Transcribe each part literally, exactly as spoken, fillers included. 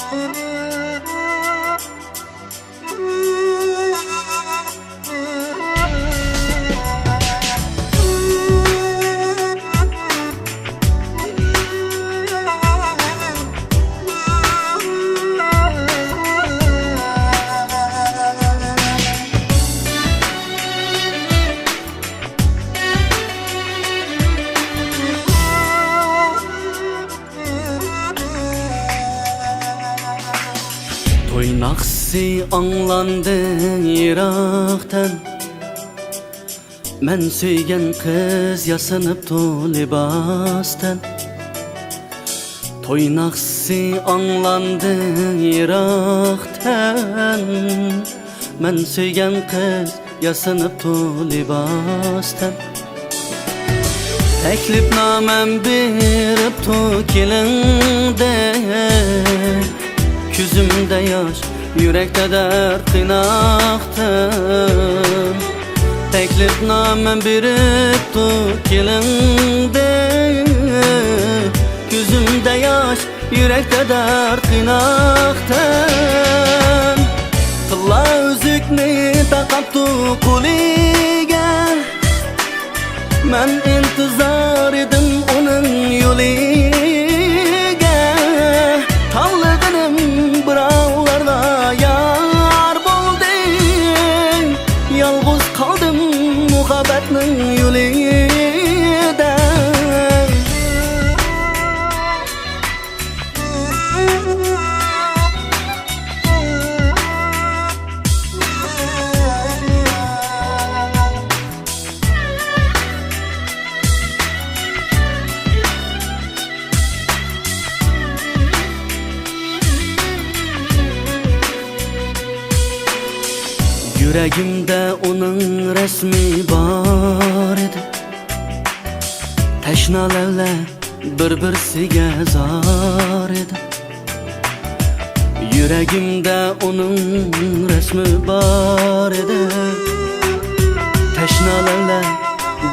توي ناخشىسى ئاڭلاندى يىراقتىن، مەن سۆيگەن قىز ياسىنىپتۇ لىباستىن. توي ناخشىسى ئاڭلاندى يىراقتىن، مەن سۆيگەن قىز ياسىنىپتۇ لىباستىن. تەكلىپنامەم بېرىپتۇ كېلىندى، كۆزۈمدە ياش، يۈرەكتە دەرد قىيناقتىن. تەكلىپنامەم بېرىپتۇ كېلىندى، كۆزۈمدە ياش، يۈرەكتە دەرد قىيناقتىن. تىللا ئۈزۈكنى تاقاپتۇ قولىگە، مەن ئىنتىزار ئىدىم ئۇنىڭ يولىگە. تاۋلىغىنىم بىراۋلارغا يار بولدى، يالغۇز قالدىم مۇھەببەتنىڭ يولىدا. يۈرەگىمدە ئۇنىڭ رەسمى بار ئىدى، تەشنا لەۋلەر بىر-بىرسىگە زار ئىدى. يۈرەگىمدە ئۇنىڭ رەسمى بار ئىدى، تەشنا لەۋلەر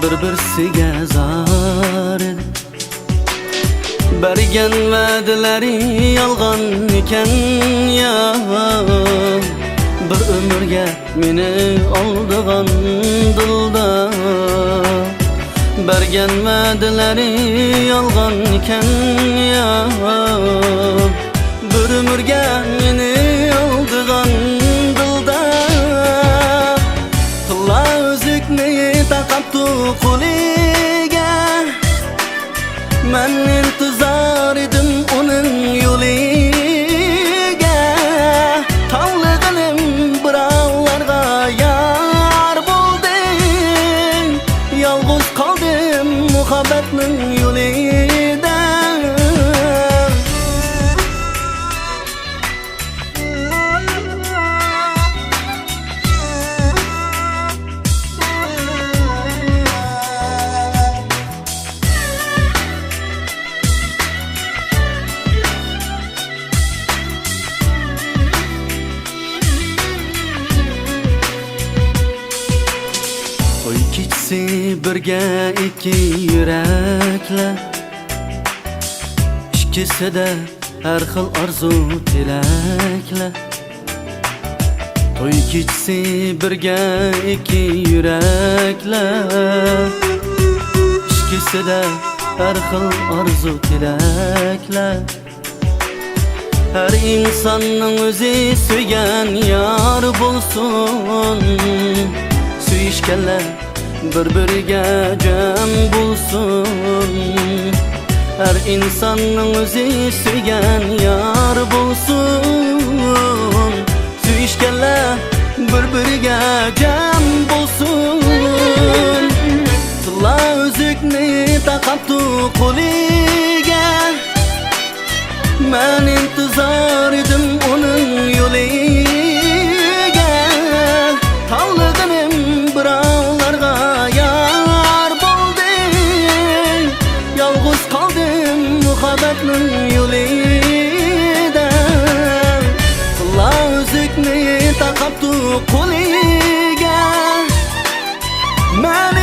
بىر-بىرسىگە زار ئىدى. بەرگەن ۋەدىلىرى يالغان ئىكەن يا، بىر ئۆمۈرگە مېنى ئالدىغان دىلدا. بەرگەن ۋەدىلىرى يالغان ئىكەن يا، بىر ئۆمۈرگە مېنى ئالدىغان دىلدا. تىللا ئۈزۈكنى تاقاپتۇ قولىگە، مەن ئىنتىزار ئىدىم ئۇنىڭ يولىگە. تاۋلىغىنىم بىراۋلارغا يار بولدى، يالغۇز قالدىم مۇھەببەتنىڭ يولىدا. توي كېچىسى بىرگە ئىككى يۈرەكلەر، ئىككىسىدە ھەر خىل ئارزۇ تىلەكلەر. توي كېچىسى بىرگە ئىككى يۈرەكلەر، ئىككىسىدە ھەر خىل ئارزۇ تىلەكلەر. ھەر ئىنساننىڭ ئۆزى سۆيگەن يارى بولسۇن، سۆيۈشكەنلەر بىر-بىرىگە جەم بولسۇن. ھەر ئىنساننىڭ ئۆزى سۆيگەن يارى بولسۇن. سۆيۈشكەنلەر بىر-بىرىگە جەم بولسۇن. تىللا ئۈزۈكنى تاقاپتۇ قولىگە. مەن ئىنتىزار ئىدىم ئۇنىڭ يولىگە، تاۋلىغىنىم بىراۋلارغا يار بولدى. يالغۇز قالدىم مۇھەببەتنىڭ يولىدا. تىللا ئۈزۈكنى تاقاپتۇ قولىگە. مەن